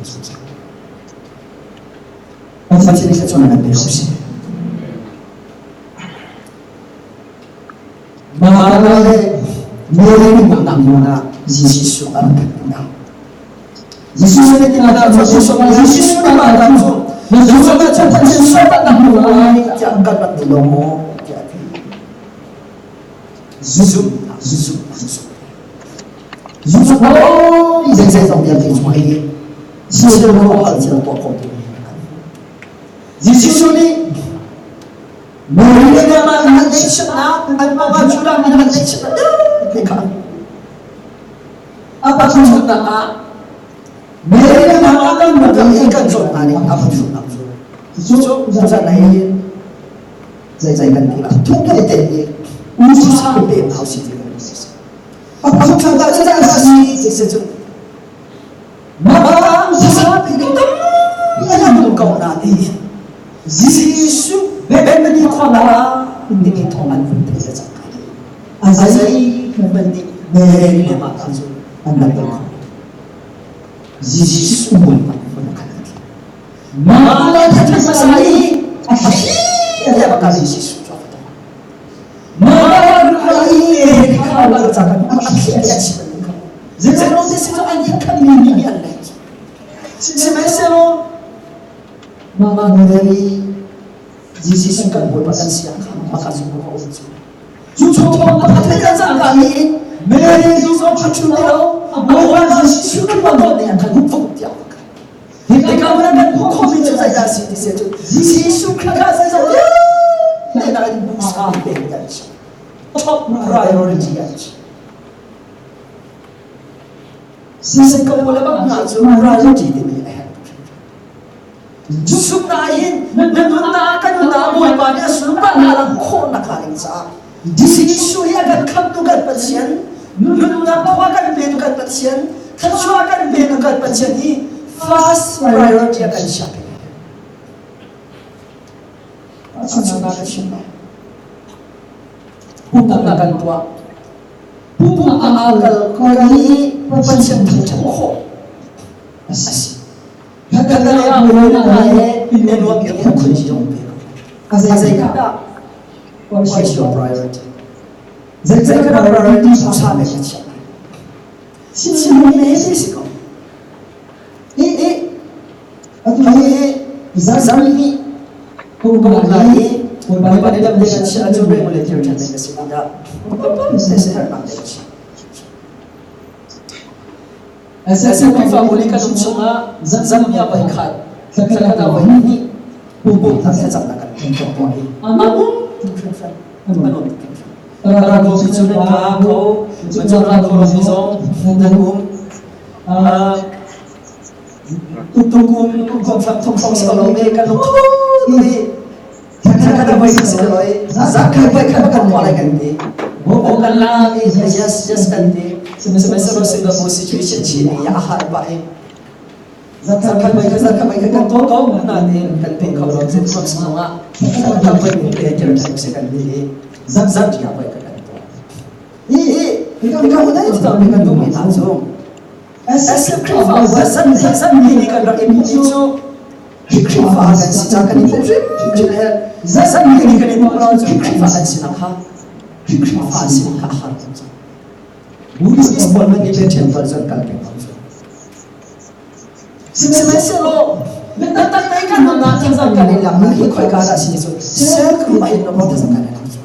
zungzal. Pathian nih thluachuahnak kan pe ko seh. Martha le Mary nih nak hmun ah Jesuh a rak hna. Jesuh nih tingah cu Jesuh Jesuh nih Martha cu Jesuh nih cu Jesuh kan nak hmu lai tiah kan rak ti lo maw tiah a ti. Zumh zumh zumh. Zumh lo zeizei zong vialte cu hei thil lo hal thil tuah khawh tu Jesuh nih Mary le mah an ngeihchiatnak anmah Judah mi an ngeihchiatnak vialte kha a pathumnak ah Mary le mah kan kan kan zawt hna nih a pathumnak cu cu zan ai zeizei kan ti thuk te te usa pe hau si ti a pathumnak cu zan si ti cu Mah usa pe tam an ko na ti Jesuh Bethany khua timi thawng an vun theih le cangka a zei hmanh nih Mary le Martha cu an rak ton kho. Jesuh hmun hmun khan a thi. Mah le that hmasa i a thi le baka Jesuh cu a va tong. Mah i Mary kha a cangka a thi le a chim kha. Zeicahtiah si cu an nih khan mi nih an leng. Sihmanhsehlaw Mah Mary Jesuh kan Bawipa kan si ah khan maka zung ka um cu. Cu thawng a theih a cangka in Mary zong a ṭhu ti lo, Bawipa Jesuh kan dawt nih a kan vuk tiah a kan. Hika hmun ah kan hmuh khawhmi cu zeidah a si ti si cu Jesuh Khrih kha zeizong vialte nakin duhsah tein kan si. Top priority an si. Siseh ko le bang hna cu priority timi a herh tuk hringhran. Sungnain na nunnak kan nunnak Bawipa nih a sunparnak a langh khawh nakhnga ding caah Jesuh hi a kan khamtu kan Pathian, nunnak khua kan petu kan Pathian, thluachuah kan petu kan Pathian hi first priority a kan chiah peng. Chungnak ka chim lai. Pumnak kan tuah. Pumnak ah kal kal i Pathian thangṭhat khawh a si. What is your priority? Zei ka priority usa me ka chiah lai. Sin me si ko. I i atu hi zami kum ko lai i Bawipa nih dam ding an chiah cu re le thil ṭhan ding a si dah. Se herh nak ding a si. Khrihfabu nih kan um chungah Zambia voi khat, thlakhat ah voi hnih pumpak thlacamnak kan tuah i a um hringhran, a nuam tuk hringhran. Ralkap cu nan ra kho, cun ralkap zong nan um. Tukum kum thong thong si lo me kan um i thlakhat ah voi khat si lo i zakhat voi khat kan tuah lai kan ti. Bo kan la i yes yes kan ti. Sihmanhsehlaw Singapore situation chin i a har pah i zakhat voi khat zakhat voi khat kan tuah ko nain kan pe kho lo cun tuak zong ah zakhat voi pe tir than si kan ti i zat zat ya voi khat kan tuah. Hi hi kan ka unai ti mi kan duh mi hna cu SF Khrihfa zat zat mi kan rak i hmuh mi cu Khrihfa kan si ca kan i hmuh hrimhrim he zat mi kan i hmuh lo cu Khrihfa kan si nak kha Khrihfa si nak kha a har tuk cang. Buddhist pawl hmanh nih Pathian tuan zan kal peng ko cu. Sihmanhsehlaw biatak te kan nunnak thazang kan i laknak hi khoika dah si cu cell group ah hin lo thazang kan i lak cu.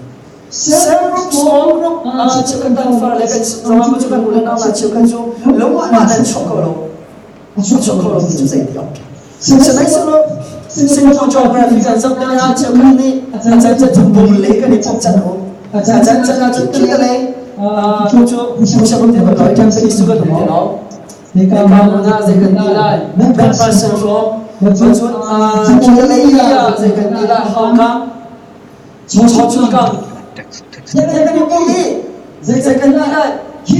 Cell group, small group, cheu kan kan far le kan zong cu kan ule nau cheu kan cu lo ma nan chuak ko lo. Chuak ko lo ti cu zei ti awk. Sihmanhsehlaw Singapore geography kan zoh tikah cheu kan nih a can can cu bung le kan i pumh can um. A can can ah cun kil le cu cu pusa te ba loi Tampines cu kan um ti lo. Hika hmun ah zei kan ti lai? MacPherson hrawng cun kil le ah zei kan ti lai? Hong Kong, Choa Kang. Kan i pum i zei kan ti lai? Hi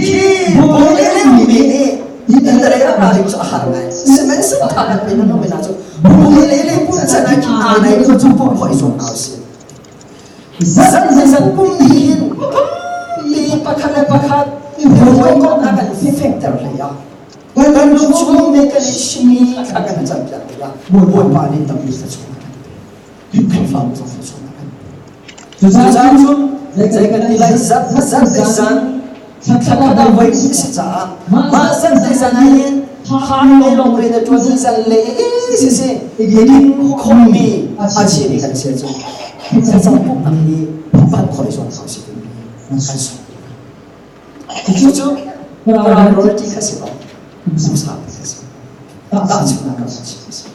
bung le le mi nih internet a ra cu a har ngai. Sihmanhsehlaw tha kan pe na na cu bung le le pum chan ah khin aa nai cu pum khoi zong hau si. Zan zan pum hin mi pakhat le pakhat hawikomhnak kan fekter hlei ah. Kan lung chung nih kan i chimmi thla kan cam piak tikah Bawipa nih tampi thluachuah a kan pek. Khrihfabu zong thluachuah a kan pek. Cucaah cun zei kan ti lai zat zat te zan thla khat voi a si caah mah zan te zan ah hin thla lawng rian a ṭuan i zan le siseh i ding khawhmi a chimi kan si ahcun thlacam pumhnak hi phan khawh i zuam hna usih timi kan sawm. Cucu priority kha si ko. Zungzal kha si. Tahchunhnak kan chim a si.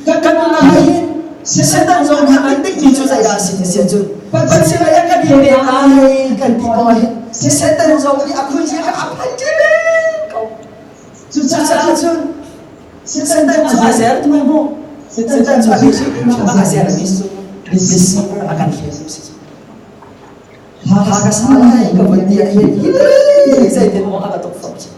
Kan nunnak ah hin Satan zong kha an dikmi cu zeidah a si ti si ahcun Pathian lei ah kan i pe ai kan ti ko ahhin Satan zong nih a khuazia kha a phan ko. Cucaah cun Satan cu a zer tu mu. Satan cu a a zer mi cu deceiver a kan hlen tu si. Hakha ka sa lai ka vun ti ah hin hi zeitin maw a ka tukforh cu.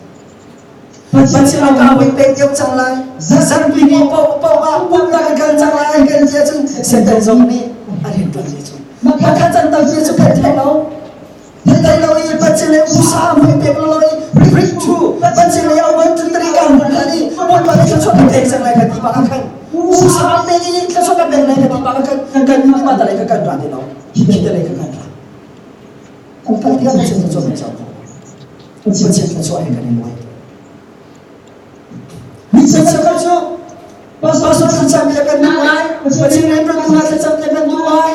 Pathian ka voi pek deuh cang lai. Zarpi ni paoh paoh ah pumnak kan kal cang lai kan ti ahcun Satan zong nih a rianṭuan ve cu. Makha can tampi cu kan theih lo. Thei lo i Pathian le usa voi pek lo i breakthrough Pathian le 1 2 3 kan hun khan i Bawipa nih thluachuah kan pek cang lai ka ti bak ah khan usa pek i thluachuah kan pek lai ka ti bak ah khan kan mah ta lei ka kan ra ti lo. Hi te lei ka kan ra. Kan kal tiang Pathian thluachuah kan co. Pathian thluachuah he kan i muai. Mi cheukhat cu pastor thlacam le kan duh ngai, Pathian rianṭuantu hna thlacam le kan duh ngai.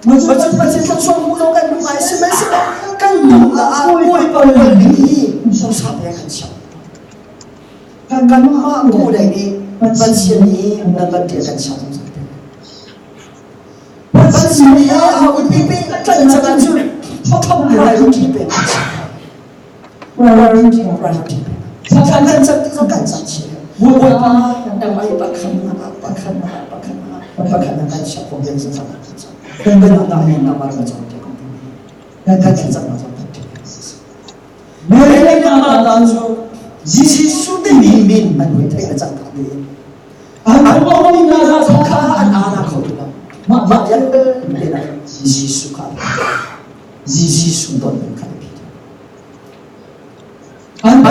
Macun Pathian thluachuah hmuh lo kan duh ngai. Sihmanhsehlaw kan duh ah Bawipa nawl ning hi usa pe kan chiah. Kanmah ko dei nih Pathian hi nan ṭial kan chiah zungzal te. Pathian nih a upi tlaih cang ahcun thawk priority pek priority priority pek kan cam ti zong kan cam chih Bawipa nangmah hi pakhat ah pakhat ah pakhat ah pakhat ah kan chiah ko bian zungzal kan cam kan nunnak hi nangmah ka cawnpiak ko kan kan thlacam na cawnpiak Mary na ta cu Jesuh timi min an hun theih le cangka tein an mi hna zong kha an ana kho ti lo. Mah vialte ah Jesuh kha Jesuh don in kha biapi An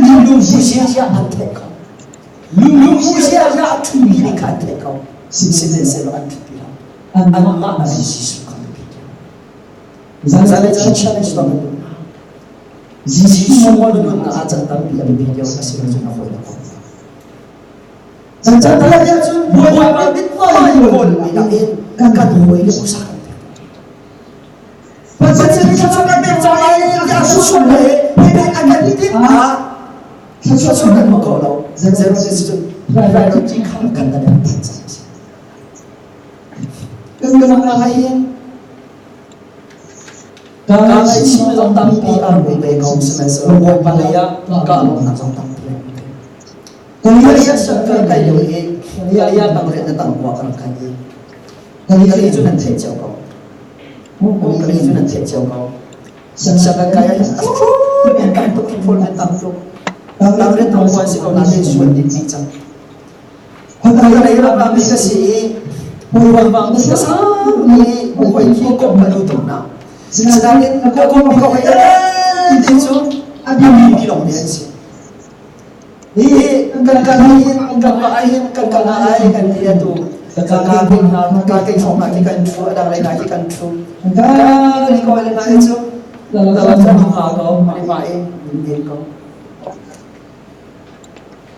mi lungzia an theih kho. Lungzia a ṭhumi nih kha an theih kho. Sihmanhsehlaw an ṭhut ti lo. Anmah ah Jesuh kha biapi Zanlei caan challenge bang in Jesuh nunnak ah can tampi a biapi deuh a si lo cun a hawi lo ko. Can tampi cun Bawipa mithmai kawl mi in kan hawi le usa kan pek. Pathian nih thluachuah kan pek cang lai tiah susul le pek a kan timh ah thluachuah kan hmu kho lo. Zero si cun priority kha kan da pek cang a si. Kan nunnak ah hin Ka ngaihchih zong tampi a rung ve ko sihmanhsehlaw Bawipa lei ah ka lawmnak zong tampi a rung ve. Kali ah kai lio i kali ah tangriat na tangkua ka rak kai i kali cu nan theih cio ko. Kali cu nan theih cio ko. Sianginn kai ah hin a tam tuk phul an tam tuk. Tangriat tangkua si ko nain suan ding dih cang. Khualei ram mi ka si i Bawipa ka sang i hawi khi komh ka duh tuk hna. Sinain ka komh ka hawi ti cu a biapi lawng te an si. Hi kan kal hin kan va hin kan kal ai kan ti atu ka ka hna ka kei hrawng hna khi kan thu a dang lei hna khi kan thu. Ka ni ko le hna cu la la la ha ko ma i din ko.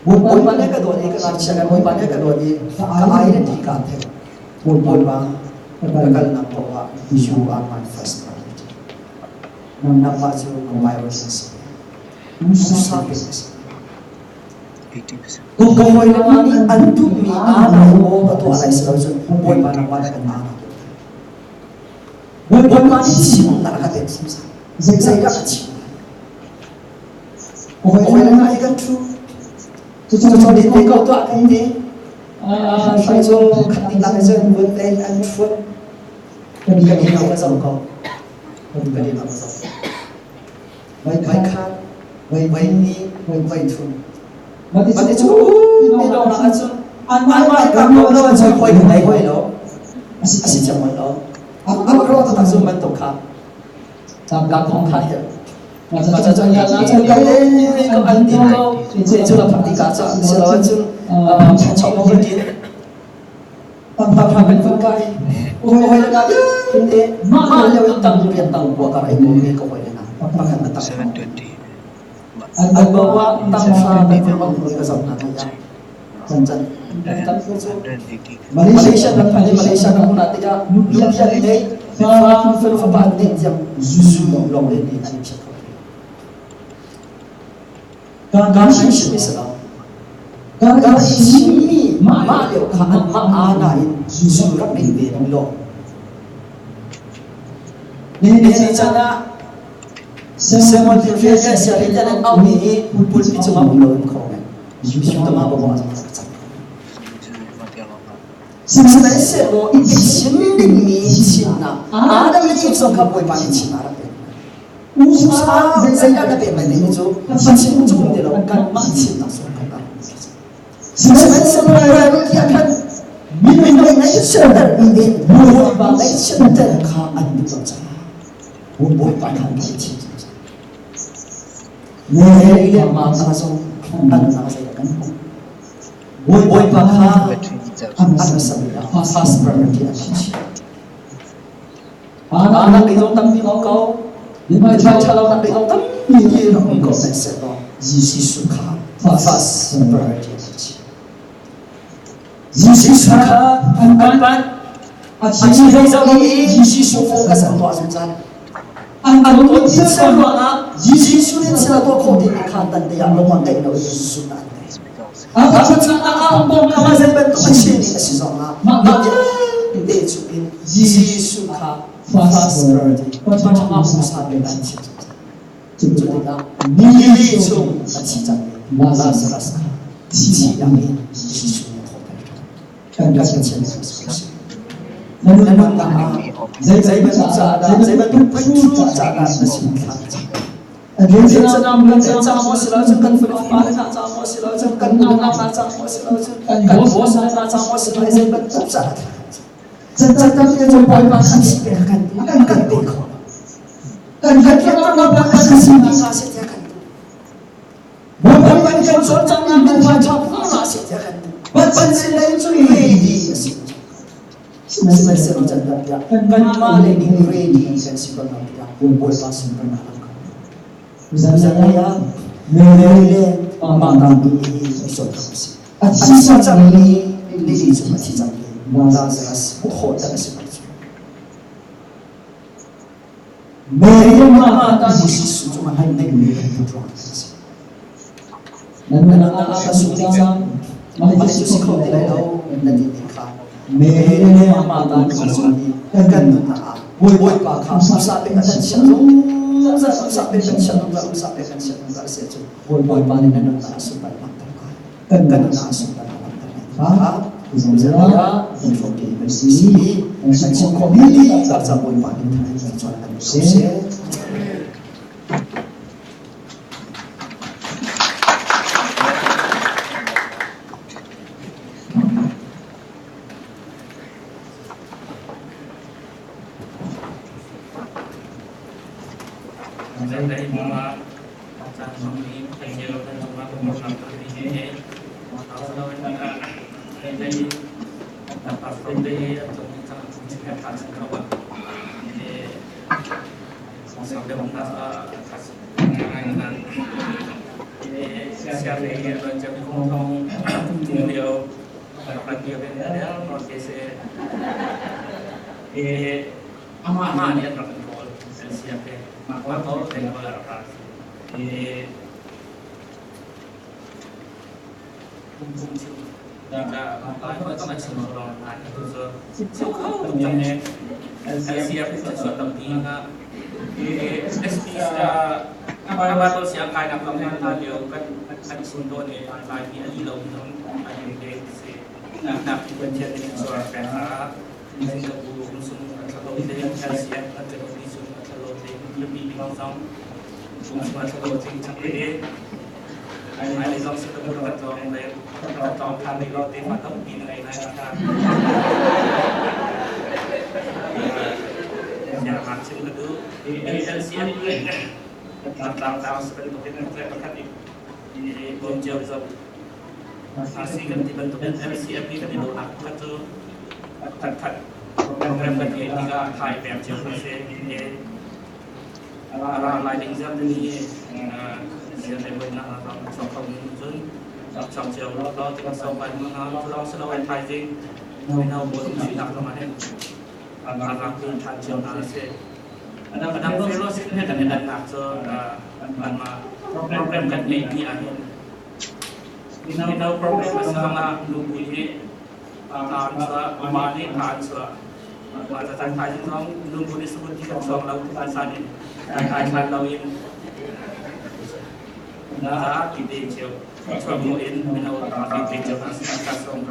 Bawipa nih ka dawt i ka ngakchia kan Bawipa nih ka dawt i ka identity kaa theih. Bawipa ka kalnak paoh ah you are my first priority. Nangmah cu ka priority na si. Usa pek na si. Ka hawi le hna nih an duhmi aa lai maw ka tuah lai si lo cun Bawipa nangmah na kan aa Bawipa nih chimnak a ka pek zungzal. Zeidah ka chim lai? Hawi le hna hi kan ṭhu. Cucu nih te ko tuah kan ti. Hrai cu khat ding lak cun vun te an ṭhut. Kan i lo ka zoh ko. Kan i lo ka zoh. Vai khat, vai ni, vai thum. Mati cu mi dong nak ahcun anmah kan lo lo ahcun hawi kan ngei hawi lo. Asi cang lo. Ak ro taktak cu bantuk kha. Ka kong kha hi. Mah ca cu an kal na cu kal le ko an din ko cu la phak ti ka ca si lo ahcun chok mo kan din tam hra kan vun kai ko hoi na te mah leo in tam pian tang bua kar ai ko mi ko hoi na pakhat na tak an bawa tam hra kan vun bang ka zam na ya chan tam cu Malaysia kan phan Malaysia kan huna tikah nupi an nei fa fel fapa an nei tiang zu long le ni an phi kan hrim si lo kan chimmi mah lio kha an mah ana in zu rak nei ve lo ni ni chan ah Simon Tirfian le Siarin an au mi hi pulpi cungah um lo in kho Yu tama bo bo Sihmanhsehlaw i chim dingmi chimnak Adam le Eve zong kha Bawipa nih chim a rak pek. Usa zeidah na pek lai timi cu Pathian cu um ti lo kanmah chimnak zong kan rak Sihmanhsehlaw reality ah khan minung ngaihchiatter mi in Bawipa ngaihchiatter kha an duh lo caah Bawipa kha an rak chim Mary le Martha zong an nak zeidah kan hmuh. Bawipa kha a hmasa bik ah first priority an rak chiah. Anak lei zong tampi um ko, mithmai ṭha lo nak lei zong tampi rak um ko hmanhsehlaw Jesuh kha first priority an rak chiah. Jesuh kha an panh. A chi zoh i Jesuh focus an tuah zungzal. An tuah thil ruangah Jesuh nih thil a tuah khawh timi kha tan te ah lung an ngeih lo i Jesuh an ngei. A chungah ah ama zei bantuk a chimmi a si zongah mah vialte chungin Jesuh kha first priority pachangah usa pe an chim zungzal. Cu tikah ni chung a thi cangmi Lazarus kha thi dang in Jesuh nih a thawhter ṭhan. Kan kan Pathian nih a si. Na nunnak ah zei bantuk caah dah zei bantuk breakthrough caah dah na sin thla na cam? Kan cam maw si lo cun kan fanu fapa le hna cam maw si lo cun kan unau hna cam maw si lo cun kan boss hna cam maw si lo zei bantuk caah dah thla kan cam? Can tampi cu Bawipa kan si pe kan kan pe kho lo. Kan kan kan kan si mi hna seh tiah kan duh. Bawipa nih kan cawlcanghnak kan hmai hna seh tiah kan duh. Pathian sin lei cu ready a si. Sihmanhsehlaw can tiah kanmah lei nih ready kan si ko hna tikah Bawipa sin kan rak ko. Zan lei ah Mary le Martha nih i cawn a si. A thi cangmi lili cu a thi cangmi Lazarus thawhter a si ko cu. Mary le Martha nih Jesuh cu an neihmi an hmuh ruangah a si. Nan nunnak ah ka sung ding cang, mah cu si kho ti lai lo na ti ning kha Mary le Martha nih Jesuh nih kan nunnak ah Bawipa kha usa pe kan chiah zungzal, usa pe kan chiah zungzal, usa pe kan chiah zungzal si ahcun Bawipa nih na nunnak ah sunparnak langhter lai. Kan nunnak ah sunparnak langhter lai kha zungzal kan hrawmpi kan si kan chim khawhmi dihlak ca Bawipa nih thangṭhat kan ko seh. Amah nih an rak kan kawl an siak he mah kawl kawl a rak ra Hmailei zong Singapore kan tlawng le kan tlawng ṭhan rih lo tefa tampi na ngei lai kha. Siangngakchia ka duh. LCM. Tlangtlang bantukin pakhat i bawm cio zo. RC kan ti bantukin LCMP kan i dawhnak pakhat cu pakhat khat program kan ngeih tikah thai pek cio kan si. Ra lai ding zam ni zian le boinak chong kho cun chong cio lo ti kan song pai mu na lawng si lo ai thaizing mino pawl chuihnak zong ah hin rak than cio hna si. Adang fellowship he kan i dannak cu anmah program kan ngeihmi ah hin mino program a si zongah nubu nih taan chuah, upa nih taan chuah. Mah catan thaizing zong nubu nih sabut ti kan chuak lo ti san in kai hlan lo in na ti te cio chuak mu in mino ti te cio hna sin ka song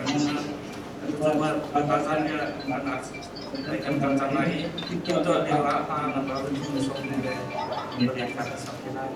kan kan cang lai i tuah lio ah pa na ba thum som le pariat kha ka sak te lai.